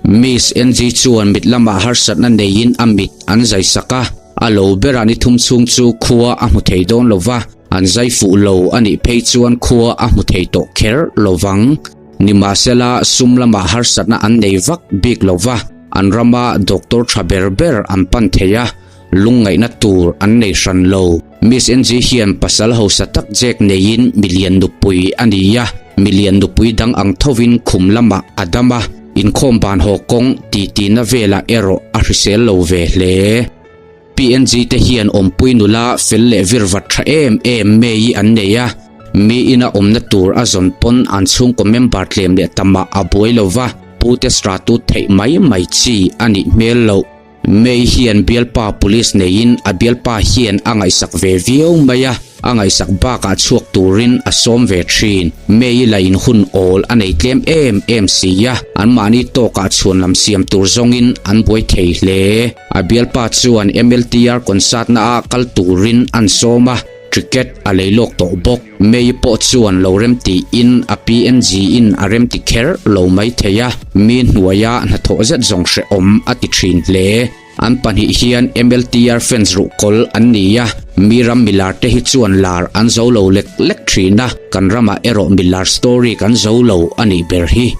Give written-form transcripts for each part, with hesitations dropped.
Miss NG chuan mit lamah harsatna neiin a mit an zai sak a, a lo berah ni thum chhung chu khua a hmu thei dawn lo va, an zai fuh lo a nih phei chuan khua a hmu thei tawh kher lo vang. Nimahsela, sum lamah harsatna an nei vak bik lo va, an rama doctor tha ber ber an pan thei a, lungngaihna tur an nei hran lo. Miss NG hian pasal hausa tak Jack neiin milian nupui a ni a, milian nupui dang ang thovin khum lamah a dam a, inkhawm ban haw kawng titina velah erawh a hrisel lo ve hle. PNG te hian awmpui nula fel leh virvat tha em em May-i an nei a, mi ina awmna tur a zawn pawn an chhungkaw member tlem leh tamah a buai lo va, pute sratu theih mai mai chi a nih hmel loh. May hian bialpa police neiin a bialpa hian a ngaihsak ve viau mai a, a ngaihsak bakah chhuak turin a sawm ve thin. May-i la in hun awl a nei tlem em em si a, anmahni tawkah chhuan lam siam tur zawngin an buai thei hle. A bialpa chuan MLTR concert na ah kal turin an sawm a. Ticket a lei lawk tawh bawk. May pawh chuan lo rem tiin a PNG in a rem ti kher lo mai thei a, mi hnuaia hnathawh zet zawng hrehawm a ti thin hle. An pahnih hian MLTR fans ruhkawl an ni a, mi ram milar te hi chuan lar an zo lo lek lek thin a, kan ramah erawh milar story kan zo lo a nih ber hi.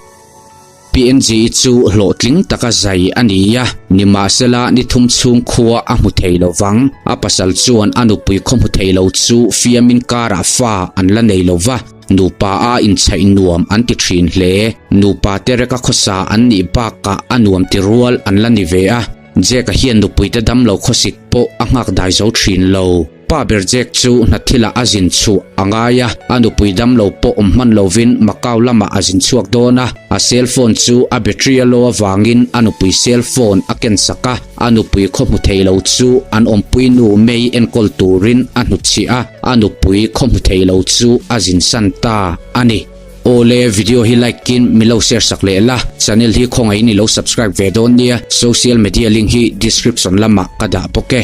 PNG chu hlawhtling taka zai a ni a, nimahsela ni thum chhung khua a hmu thei lo vang. A pasal chuan a nupui khaw hmu thei lo chu fiamin karah fa an la nei lo va, nupa a inchhaih nuam an ti thin hle. Nupa tereka khawsa an nih bakah a nuam ti rual an la ni ve a, Jack-a hian nupuite damlo khawsik pawh a nghak dai zo thin lo. Pa ber Jack chu hnathilah a zin chhuah a ngai a, a nupui damlo pawh awm hman lovin Macau lamah a zin chhuak dawn a, a cell phone chu a battery a low avangin a nupui cell phone a ken sak a, a nupui khaw hmu thei lo chu an awmpui nu May enkawl turin a hnutchhiah a, a nupui khaw hmu thei lo chu a zin san ta a ni. Awle, video hi like in min lo share sak leh la, channel hi khawngaihin i lo subscribe ve dawn nia, social media link hi description lamah ka dah bawk e.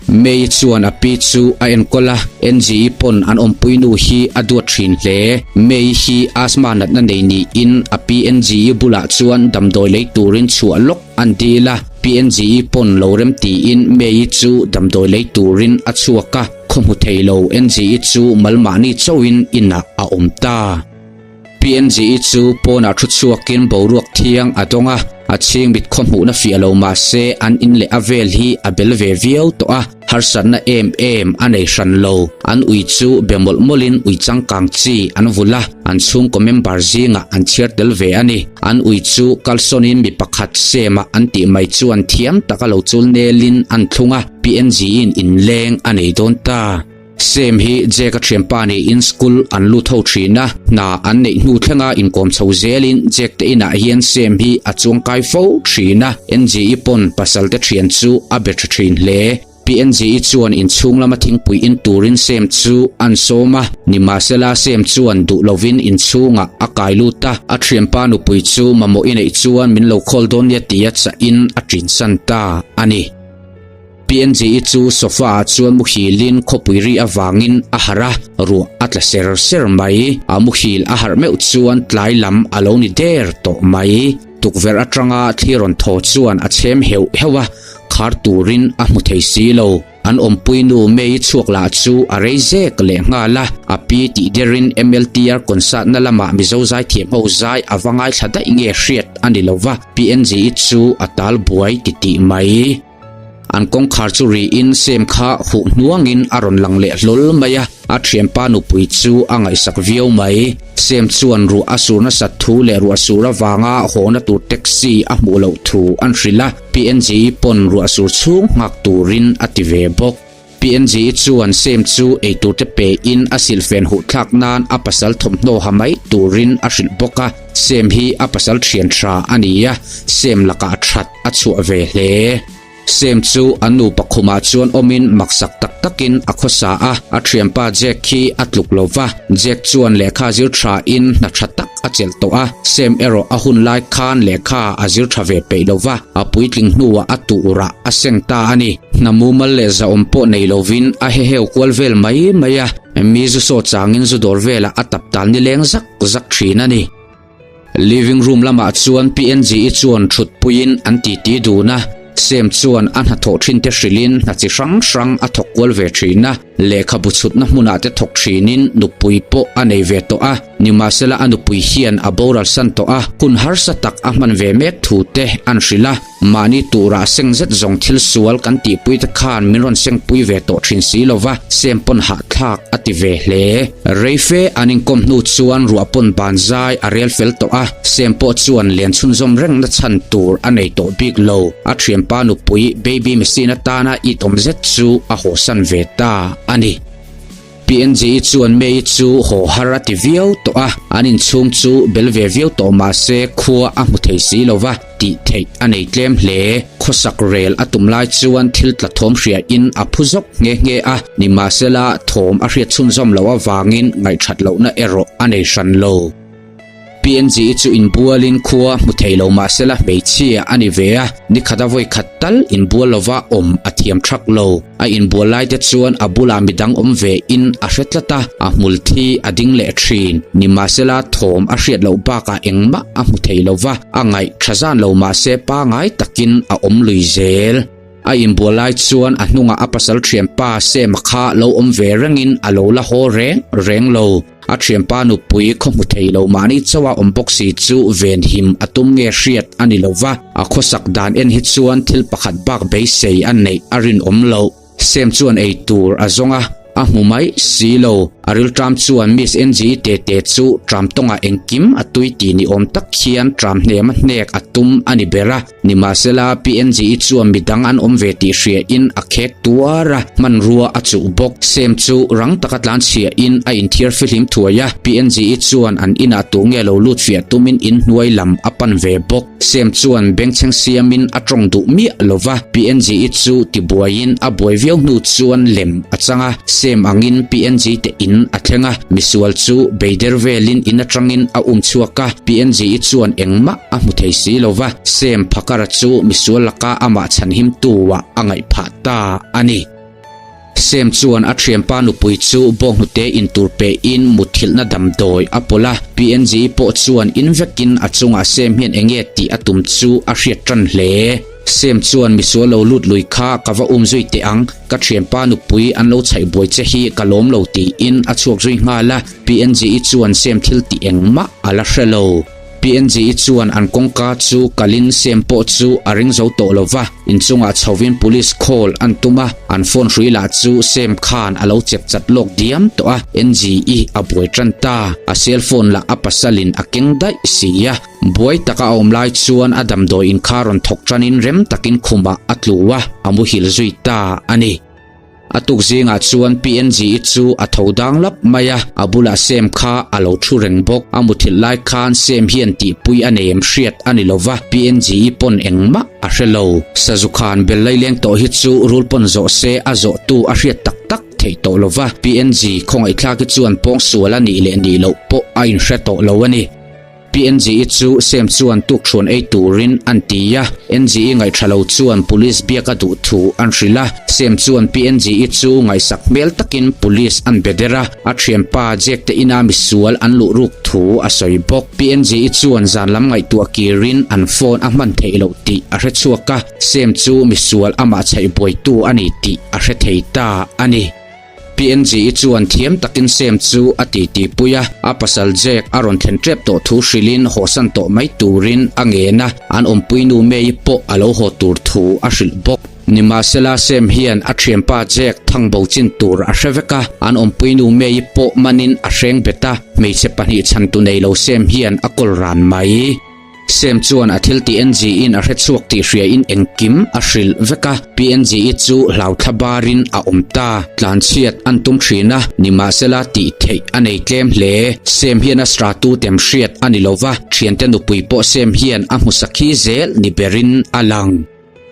May chuan a pi chu a enkawl a, NGE pawn an awmpui nu hi a duat thin hle. May hi asthma natna nei niin a pi NGE bulah chuan damdawi lei turin chhuah lawk an dil a, pi NGE pawn lo rem tiin May chu damdawi lei turin a chhuak a, khaw hmu thei lo NGE chu malmahni chauhin inah a awm ta. PNG chu pawnah thu chhuakin boruak thiang a dawng a, a chhingmit khaw hmuhna fiah lo mah se an in leh a vel hi a bel ve viau tawh a, harsatna em em a nei hran lo. An ui chu be mawlh mawlhin ui changkang chi an vulh a, an chhungkaw member zingah an chhiar tel ve a ni. An ui chu kalsawnin mi pakhat sema an tih mai chuan thiam taka lo chul nelin an thlung a, PNG-in inleng a nei dawn ta. Sam hi Jack-a thianpa niin school an lut ho thin a, hna an neih hnu thlenga inkawm chho zelin Jack te inah hian Sam hi a chuangkai fo thin a, NGE pawn pasal te thian chu a be tha thin hle. PNGE chuan inchhung lama thingpui in turin Sam chu an sawm a, nimahsela Sam chuan duh lovin inchhungah a kai lut a, a thianpa nupui chu mamawh i neih chuan min lo call dawn nia tia chahin a tinsan ta a ni. PNG-i chu sofa-ah chuan muhilin khawpui ri avangin a harh a, ruah a tla ser ser mai. A muhil a harh meuh chuan tlai lam a lo ni der tawh mai. Tukverh atanga thli rawn thaw chuan a chhem heuh heuh a, khar turin a hmu thei si lo. An awmpui nu May-i chhuak lah chu a rei zek leh nghal a, a pi tih derin MLTR concert na lamah Mizo zaithiam ho zai a va ngaithla daih nge hriat a ni lo va, PNG-i chu a tal buai titih mai. An kawngkhar chu riin Sam kha huh hnuangin a rawn lang leh hlawl mai a, a thianpa nupui chu a ngaihsak viau mai. Sam chuan ruah a sur nasat thu leh ruah sur avanga hawhna tur taxi a hmuh loh thu an hrilh a, PNG pawn ruah sur chhung nghak turin a ti ve bawk. PNG chuan Sam chu eitur te pe in a silhfen huh thlak nan a pasal thawmhnaw ha mai turin a hrilh bawk a, Sam hi a pasal thian tha a ni a, Sam lakah that a chhuah ve hle. Sam chu an nupa khumah chuan awmin maksak tak takin a khawsa a, a thianpa Jack hi a tluk lo va, Jack chuan lehkha zir tha in hna tha tak a chelh tawh a, Sam erawh a hun lai khan lehkha a zir tha ve peih lo va, a puitling hnuah a tuhrah a seng ta a ni. Hna mumal leh zahawm pawh nei lovin a heheu kual vel mai mai a, mi zu saw changin zu dawr velah a tap tal nileng zak zak thin a ni. Living room lamah chuan PNG-i chuan thutpuiin an titi dun a, Sam chuan a hnathawh thinte hrilhin hna chi hrang hrang a thawk kual ve thin a, lehkhabu chhutna hmunah te thawk thinin nupui pawh a nei ve tawh a, nimahsela a nupui hian a boral san tawh a, hun harsa tak a hman ve mek thu te an hrilh a, mahni turah seng zet zawng thil sual kan tihpui te khan min rawn sengpui ve tawh thin si lova, Sam pawn hahthlak a ti ve hle. Reife an inkawm hnu chuan ruah pawn ban zai a rel fel tawh a. Sam pawh chuan len chhunzawm rengna chhan tur a nei tawh bik lo. A thianpa nupui baby machine atana it awm zet chu a hawsan ve ta a ni. PNG chuan May chu haw har a ti viau tawh a, an inchhung chu bel ve viau tawh mah se khua a hmu thei si lo va, tih theih a nei tlem hle. Khawsak rel a tum lai chuan thil tla thawm hriain a phu zawk nghe nghe a, nimahsela thawm a hriat chhunzawm loh avangin ngaihthat lohna erawh a nei hran lo. PNG chu inbualin khua hmu thei lo mah sela hmeichhia a ni ve a, nikhat a vawi khat tal inbual lova awm a thiam thak lo. A inbual lai te chuan a bulah midang awm ve in a hre tlat a, a hmul thi a ding leh thin. Nimahsela thawm a hriat loh bakah engmah a hmu thei lo va, a ngaih tha zan lo mah se pangai takin a awm lui zel. A inbual lai chuan a hnungah a pasal thianpa Sema kha lo awm ve rengin a lo la haw reng reng lo. A thianpa nupui khaw hmu thei lo mahni chauha awm bawk si chu venhim a tum nge hriat a ni lo va, a khawsak dan en hi chuan thil pakhat bak beisei a neih a rinawm loh. Sam chuan ei tur a zawng a, a hmu mai si lo. A rilṭam chuan Miss Angie tete chu ṭam tawngah engkim a tui tih ni awm tak hian ṭam hnema hnek a tum a ni ber a. Nimahsela, PNG-i chuan midang an awm ve tih hriain a khek tuar a, hmanrua a chuh bawk. Sam chu rang taka tlanchhiahin a inthiar fihlim thuai a, PNG-i chuan an inah tu nge lo lut fiah tumin inhnuai lam a pan ve bawk. Sam chuan bengchheng siamin a tawng duh miah lo va, PNG-i chu tibuaiin a buai viau hnu chuan lem a chang a, Sam angin PNG te in a thleng a, misual chu beider velin in atangin a um chhuak a, PNG-i chuan engmah A hmu thei si lo va, Sam Phakara chu misual laka amah chhanhimtu-ah a ngaih phah ta a ni. Sam chuan a thianpa nupui chu bawnghnute intur pehin mutthilhna damdawi a pawlh a, PNG pawh chuan in vekin a chungah Sam hian enge tih a tum chu a hriat tan hle. Sam chuan misual lo lut lui kha ka va um zui teh ang, ka thianpa nupui an lo chhaih buai che hi ka lawm lo tiin a chhuak zui nghal a, PNG chuan Sam thil tih engmah a la hre lo. PNG-i chuan an kawngka chu kalin Sam pawh chu a ring zo tawh lo va, inchungah chhovin police call an tum a, an phone hrui lah chu Sam khan a lo chep chat lawk diam tawh a, NG-i a buai tan ta, a cell phone lah a pasalin a keng daih si a, buai taka a awm lai chuan a damdawi inkha rawn thawk tanin rem takin khumah a tlu a, a muhil zui ta a ni. A tuk zingah chuan PNG-i chu a tho dang lap mai a, a bulah Sam kha a lo thu reng bawk. A muthilh lai khan Sam hian tihpui a nei em hriat a ni lo va, PNG-i pawn engmah a hre lo. Sazu khan bel laileng tawh hi chu rul pawn zawh se a zawhtu a hriat tak tak theih tawh lo va, PNG khawngaihthlaki chuan pawngsual a nih leh nih loh pawh a inhre tawh lo a ni. PNG-i chu Sam chuan tukṭhuan ei turin an ti a, NG-i ngaihṭha lo chuan police biak a duh thu an hrilh a. Sam chuan PNG-i chu ngaihsak hmel takin police an be der a, a ṭhianpa Jack te ina misual an luh ruk thu a sawi bawk. PNG-i chuan zan lam ngaihtuah kirin an phone a hman theih loh tih a hre chhuak a, Sam chu misual amah chhaih buaitu a ni tih a hre thei ta a ni. PNG-i chuan thiam takin Sam chu a titi pui a, a pasal Jack a rawn thlen tep tawh thu hrilhin hawsan tawh mai turin a ngen a, an awmpuinu May-i pawh a lo haw tur thu a hrilh bawk. Nimahsela Sam hian a thianpa Jack thangbo chin tur a hre vek a, an awmpuinu May-i pawh manin a hreng bet a, hmeichhe pahnih chhantu nei lo Sam hian a kawl ran mai. Sam chuan a thil tih NG-in a hre chhuak tih hriain engkim a hrilh vek a, PNG-i chu hlauthla barin a awm ta. Tlanchhiat an tum thin a, nimahsela tih theih a nei tlem hle. Sam hian a sratu tem hriat a ni lo va, thiante nupui pawh Sam hian a hmu sakhi zel ni berin a lang.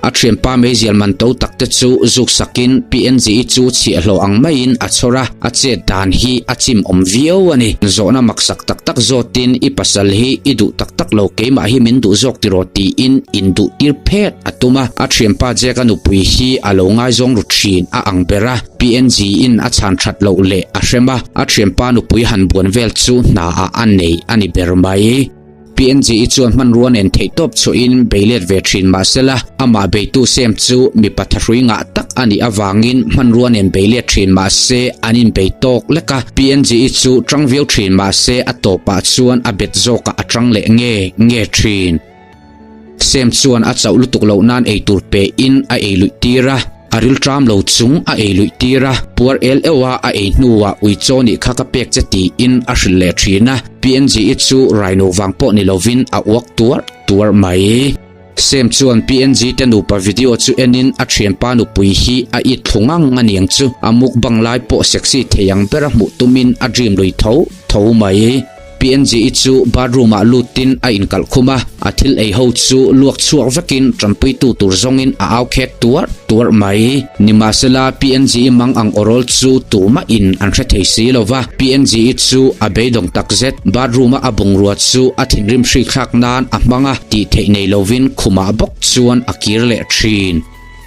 A thianpa meizial man to tak te chu zuk sakin PNG-i chu chhiahhlawh ang maiin a chhawr a, a chet dan hi a chim awm viau a ni. Zawhna maksak tak tak zawtin i pasal hi i duh tak tak lo keimah hi min duh zawk tiraw tiin induh tir phet a tum a, a thianpa Jack-a nupui hi a lo ngaizawng ru thin a ang ber a, PNG-in a chhan that loh leh a hrem a, a thianpa nupui han buan vel chu hnaah a nei a ni ber mai. PNG-i chuan hmanrua nen theihtawp chhuahin bei let ve thin mah sela, amah beitu Sem chu mipa thahrui ngah tak a nih avangin hmanrua nen bei let thin mah se an inbei tawk lek a. PNG-i chu tang viau thin mah se a tawpah chuan a bet zawkah a tang leh nge nge thin. Sem chuan a chauh lutuk loh nan ei tur pe in a ei luih tir a, a ril tram lo chung a ei luih tir a, puar el euh a a ei hnuah ui chaw nih kha ka pek che tiin a hrilh leh thin a, PNG-i chu raino vang pawh ni lovin a uak tuar tuar mai. Sem chuan PNG te nupa video chu enin a thianpa nupui hi a it thlu ngang aniang chu a mukbang lai pawh sexy thei ang bera hmuh tumin a dream lui tho tho mai. PNG-i chu bathroom ah lutin a inkalh khum a, a thil ei ho chu luak chhuak vekin tanpuitu tur zawngin a au khek tuarh tuarh mai. Nimahsela, PNG-i mang ang awrawl chu tumah in an hre thei si lo va, PNG-i chu a beidawng takzet. Bathroom a a bungrua chu a thinrim hri thlak nan a hmang a, tih theih nei lovin khumah bawk chuan a kir leh thin.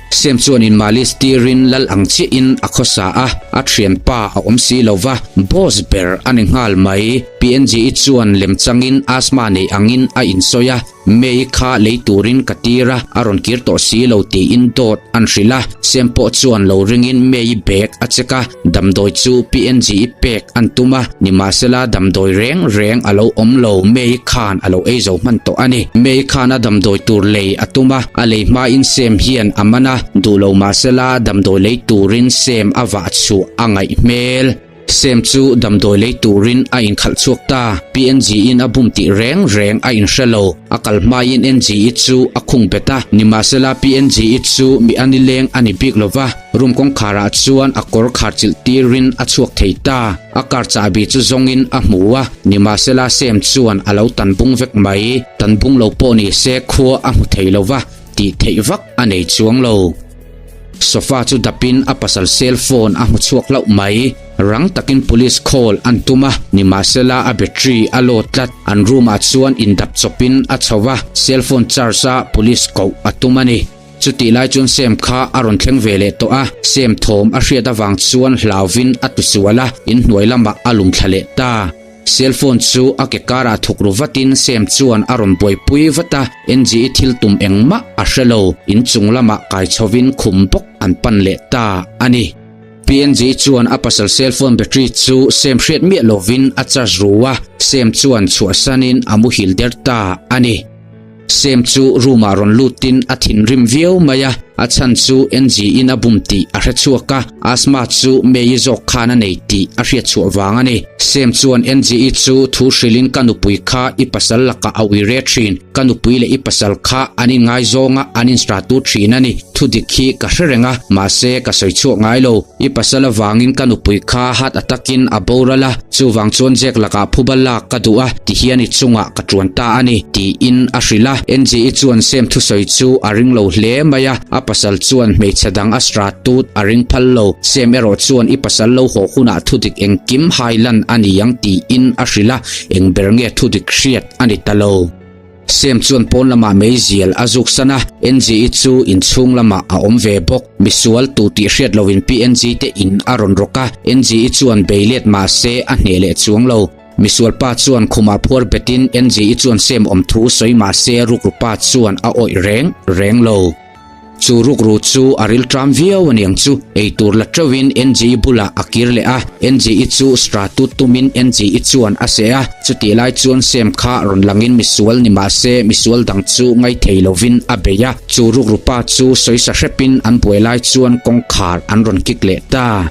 Sem chuan in malis tirin lal ang chiahin a khawsa a, a thianpa a awm si lo va, boss ber a ni nghal mai. PNG-i chuan lem changin asthma nei angin a insawi a, May kha lei turin ka tir a, a rawn kir tawh si lo tiin dawt an hrilh a, Sem pawh chuan lo ringin May-i bag a check a, damdawi chu PNG-i pek an tum a, nimahsela damdawi reng reng a lo awm lo, May khan a lo ei zo hman tawh a ni. May khan a damdawi tur lei a tum a, a lei hmain Sem hian a man a, duh lo mahsela damdawi lei turin Sem a vah chhuah a ngaih hmel. Sem chu damdawi lei turin a inkhalh chhuak ta, PNG-in a bum tih reng reng a inhre lo. A kal hmain NG-i chu a khung bet a, nimahsela PNG-i chu mi a nileng a ni bik lo va, Room kawngkharah chuan a kawr khar chilh tirin a chhuak thei ta. A car chahbi chu zawngin a hmu a, nimahsela Sam chuan a lo tan bung vek mai. Tan bung lo pawh ni se khua a hmu thei lo va, tih theih vak a nei chuang lo. Sofa chu dapin a pasal cell phone a hmu chhuak hlauh mai. Rang takin police call an tum a, nimahsela a battery a load tlat. An room ah chuan indap chawpin a chho va, cell phone charge a police koh a tum a ni. Chutih lai chuan Sam kha a rawn thleng ve leh tawh a, Sam thawm a hriat avang chuan hlauvin a tisual a, inhnuai lamah a lum thla leh ta. Cell phone chu a ke karah thuk ru vatin Sam chuan a rawn buaipui vat a, NG-i thil tum engmah a hre lo, inchung lamah kai chhovin khum bawk an pan leh ta a ni. PNG chuan a pasal cell phone battery chu Sam hriat miah lovin a charge ru a, Sam chuan chhuahsanin a muhil der ta a ni. Sam chu room ah rawn lutin a thinrim viau mai a, a chhan chu NG in a bum tih a hre chhuak a, asthma chu May-i zawk khan a nei tih a hriat chhuah vang a ni. Sam chuan NG-i chu thu hrilhin ka nupui kha i pasal lakah a ui re thin, ka nupui leh i pasal kha an inngaizawng a, an instatu thin a ni, thudik hi ka hre reng a, mahse ka sawi chhuak ngai lo. I pasal avangin ka nupui kha hat atakin a boral a, chuvang chuan Jack lakah phuba lak ka duh a, tihian i chungah ka tuan ta a ni, tiin a hrilh a. NGE chuan Sam thusawi chu a ring lo hle mai a, a pasal chuan hmeichhe dang a sra tut a ring phal lo. Sam erawh chuan i pasal lo haw hunah thudik engkim hai lan a ni ang tiin a hrilh a, eng ber nge thudik hriat a ni ta lo. Sam chuan pawn lamah meizial a zuk san a, NGE chu inchhung lamah a awm ve bawk. Misual tu tih hriat loin PNG te in a rawn rawk a, NGE chuan bei let mah se a hneh leh chuang lo. Misual pa chuan khumah phuar betin NGE chuan Sam awm thu sawi mah se rukru pa chuan a awih reng reng lo. Chu rukru chu a ril tram viau aniang chu, eitur la teuhin NGE bulah a kir leh a, NGE chu stratut tumin NGE chuan a seh a, chutih lai chuan Sam kha rawn langin misual ni mah se misual dang chu ngaithei lovin a bei a, chu rukru pa chu sawisa hrepin an buai lai chuan kawngkhar an rawn kik leh ta.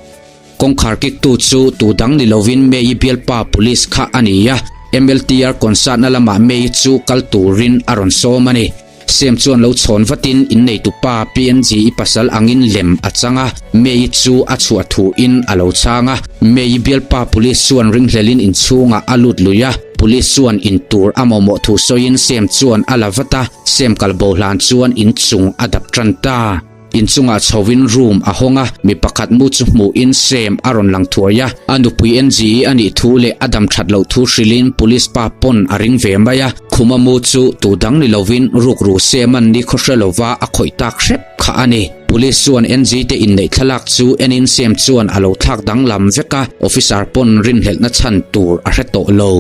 Kawngkhar kiktu chu tu dang ni lovin May-i bialpa police kha a ni a, MLTR concert na lamah May-i chu kal turin a rawn sawm a ni. Sam chuan lo chhawn vatin inneitu pa PNG i pasal angin lem a chang a, May-i chu a chhuah thuin a lo chhang a. May-i bialpa police chuan ringhlelin inchhungah a lut lui a, police chuan intur a mamawh thu sawiin Sam chuan a la vat a, Sam kalbo hlan chuan inchung a dap tan ta. Inchungah chhovin room a hawng a, mi pakhat mu chu hmuhin Sam a rawn lang thuai a. A nupui NGE a nih thu leh a dam that loh thu hrilhin police pa pawn a ring ve mai a. Khuma mu chu tu dang ni lovin rukru Sam an ni khaw hre lova a khawih tak hrep kha a ni. Police chuan NG te inneih thlalak chu enin Sam chuan a lo thlak danglam vek a, officer pawn rinhlelhna chhan tur a hre tawh lo.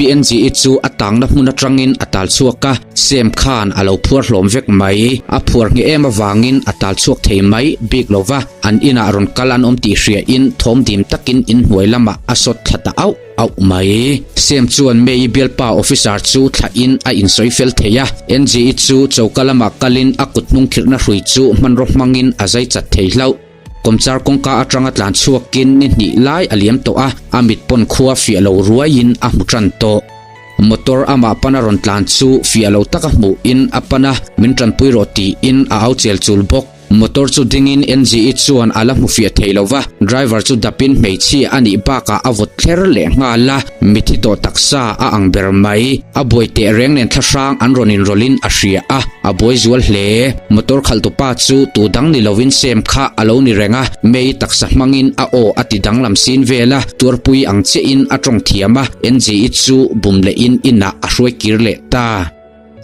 PNG-i chu a tangna hmun atangin a tal chhuak a, Sem khan a lo phuar hlawm vek mai. A phuar ngheh em avangin a tal chhuak thei mai bik lo va, an inah rawn kal an awm tih hriain thawm dim takin inhnuai lamah a sawt thla ta auh auh mai. Sem chuan May-i bialpa officer chu thlahin a insawi fel thei a, NG-i chu choka lamah kalin a kut hnung khirhna hrui chu hmanraw hmangin a zai chat thei hlauh. Kawmchar kawngka atanga tlan chhuakin ni hnih lai a liam tawh a, a mit pawn khua fiah lo ruaiin a hmu tan tawh. Motor amah pana rawn tlan chu fiah lo taka hmuhin a pan a, min tanpui rawh tiin a au chel chul bawk. Motor chu dingin NGE chuan a la hmu fiah thei lo va, driver chu dapin hmeichhia a nih bakah a vawt thler leh nghal a, mithi tawh taksa a ang ber mai. A buai teh reng nen thlahrang an rawn inrawlhin a hria a, a buai zual hle. Motor khalhtu pa chu tu dang ni lovin Sam kha a lo ni reng a, May taksa hmangin a aw a ti danglam sin vel a, tuarpui ang chiahin a tawng thiam a, NGE chu bum lehin inah a hruai kir leh ta.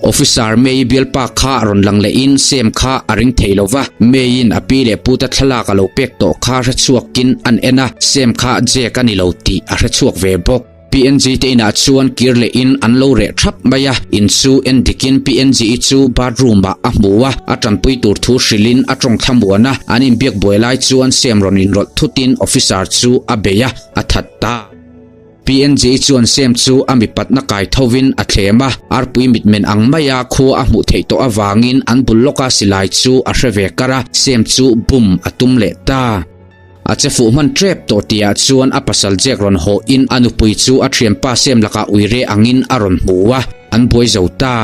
Officer May bialpa kha rawn lang lehin Sam kha a ring thei lo va, May-in a pi leh puta thlalak a lo pek tawh kha hre chhuakin an en a, Sam kha Jack a ni lo tih a hre chhuak ve bawk. PNG te inah chuan kir lehin an lo reh thap mai a, in chu en dikin PNG-i chu bathroom-ah a hmu a, a tanpui tur thu hrilhin a tawng thlamuan a, an inbiak buai lai chuan Sam rawn inrawlh thutin officer chu a bei a, a that ta. PNG chuan Sam chu a mipatna kai thovin a thlem a, arpui mitmen ang maia khua a hmuh theih tawh avangin an bul lawka silai chu a hre ve kar a, Sam chu bum a tum leh ta. A che fuh hman tep tawh tihah chuan a pasal Jack rawn hawhin a nupui chu a thianpa Sam lakah uire angin a rawn hmu a, an buai zo ta.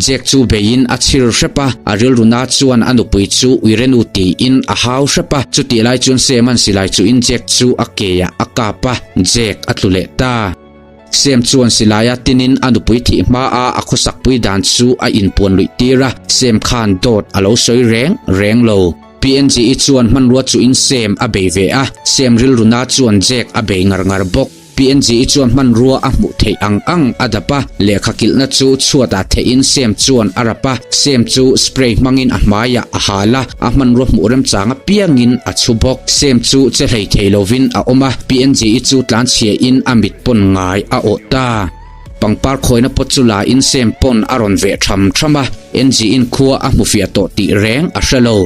Jack chu beiin a chhir hrep a, a rilruna chuan a nupui chu uirenu tiin a hau hrep a, chutih lai chuan Sam an silai chuhin Jack chu a keah a kap a, Jack a tlu leh ta. Sam chuan silaia tinin a nupui thih hmaa a khawsakpui dan chu a inpuan luih tir a, Sam khan dawt a lo sawi reng reng lo. PNG-i chuan hmanrua chuhin Sam a bei ve a, Sam rilruna chuan Jack a bei ngar ngar bawk. PNG-i chuan hmanrua a hmuh theih ang ang a dap a, lehkha kilhna chu chhuatah theihin Sam chuan a rap a, Sam chu spray hmangin a hmaiah a hal a, a hmanrua hmuh remchang apiangin a chhu bawk. Sam chu che hlei thei lovin a awm a, PNG-i chu tlanchhiain a mit pawn ngai a awh ta. Pangpar khawina pawt chu la in Sam pawn a rawn veh tham tham a, NG-in khua a hmu fiah tawh tih reng a hre lo.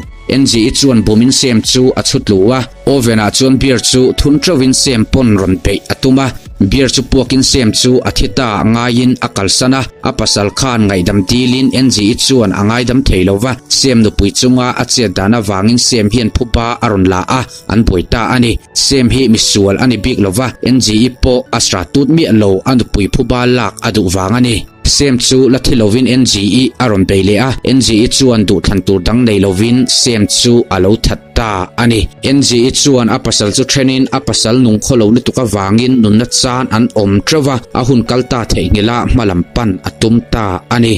NG-i chuan bumin Sam chu a chhu tlu a, Oven ah chuan beer chu thun teuhin Sam pawn rawn beih a tum a, beer chu puakin Sam chu a thi ta ngaiin a kalsan a, a pasal khan ngaihdam dilin NG-i chuan a ngaidam thei lo va, Sam nupui chunga a chet dan avangin Sam hian phuba a rawn la a, an buai ta a ni. Sam hi misual a ni bik lo va, NG-i pawh a sra tut miah lo, a nupui phuba lak a duh vang a ni. Sam chu la thi lovin NG-i a rawn bei leh a, NG-i chuan duhthlan tur dang nei lovin Sam chu a lo that ta a ni. NG-i chuan a pasal chu thenin a pasal nung khaw lo lutuk avangin nunna chan an awm teuh va, a hun kal ta theihnghilh a hma lam pan a tum ta a ni.